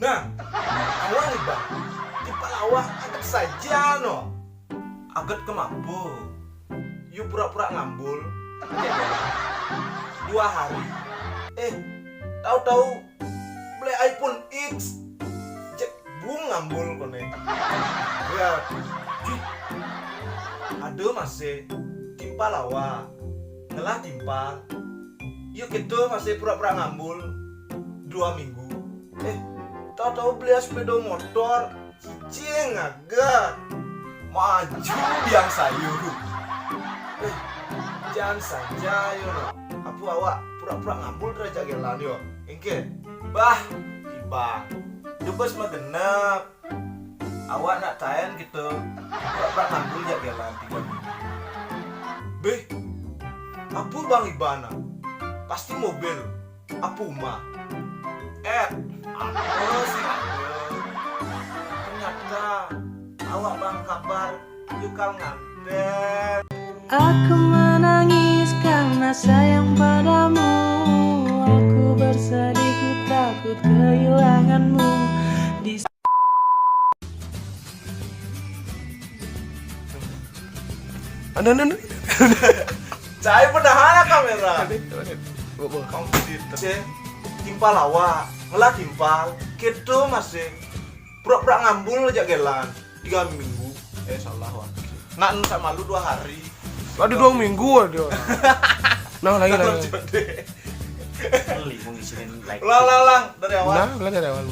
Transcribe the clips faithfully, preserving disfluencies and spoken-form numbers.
Bang, awak nih bang, timpal awak aget saja no. Aget kemapa? Yu pura-pura ngambul. Dua hari. Eh, tahu-tahu beli iPhone X. Cek bung ngambul kone. Ya, ada masih timpal awak. Ngelah timpal. Yuk kita masih pura-pura ngambul dua minggu. Eh, tahu-tahu beli sepeda motor, cicing agak. Maju biang sayur. Eh, jangan saja yo no. Apa awak pura-pura ngambul derajat gelan yo. Engke. Bah, ibang. Dubes mah genep. Awak nak tayan gitu. Pura-pura ngambul jak gelan tiga minggu. Beh, apa bang ibana? Pasti mobil. Apa uma? Eh, apa sih ada? Ternyata awak bang kabar yukal nganten. Aku menangis karena sayang padamu. Aku bersedih, ku takut kehilanganmu. Di Ada, ada, ada. Cai penahan kamera. Ada, ada. Bawa, bawa. Kau cerita. Cek, timpal awak, ngelah timpal, kita masih pura-pura ngambul jak gelan tiga minggu. Eh, salah wak. Nak nusak malu dua hari. Ada dua minggu ada. Nah, lagi, lagi. Beli mau ngisiin like. Ulang, ulang, ulang. Dari awal. Nah, ulang dari awal.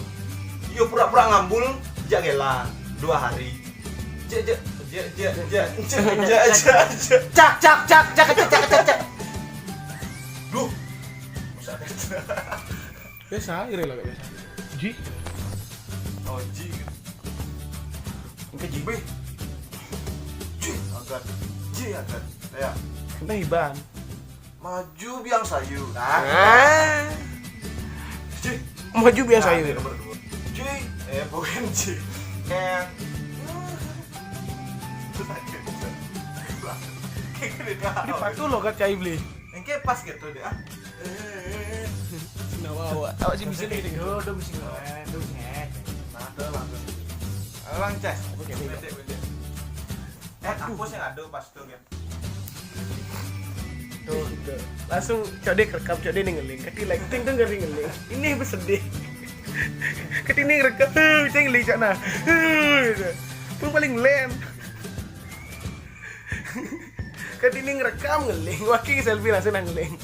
Yo pura-pura ngambul jak gelan dua hari. Cek, cek, cek, cek, cek, cek, cek, cek, cek. Cak, cak, cak, cak, cak, cak, cak, cak. Duh. Masa kecil. Biasa, iri lah biasa. Ji. Oh, Ji. Engke Ji. Wih. Ji, agak. Ji, agak. Ya. Nah, Iban. Maju biang sayu. Nah. Ah. Ji. Maju biang Nah, sayu. Ini nomor dua. Ji. Eh, bukan Ji. Eh. Terus aja. Kayak gini dah. Ini patuh logat cai beli. Engke pas gitu deh ah. Nah, awak, awak sih bisa nih. Duh, duh, mesti ngeles, duh, mesti ngeles. Nah, tuh langsung. Alang, Ces. Oke, oke. Pendek, pendek. Eh, aku sih ngadu pas tuh, kan. Tuh, tuh. Langsung cok deh rekam, cok deh nih ngeling. Kati lighting tuh ngeri ngeling. Ini bersedih. Kati ini rekam, eh, ceng ngeling cak nah. Eh, gitu. Pun paling len. Kati ini ngerekam ngeling, waki selfie langsung nang ngeling.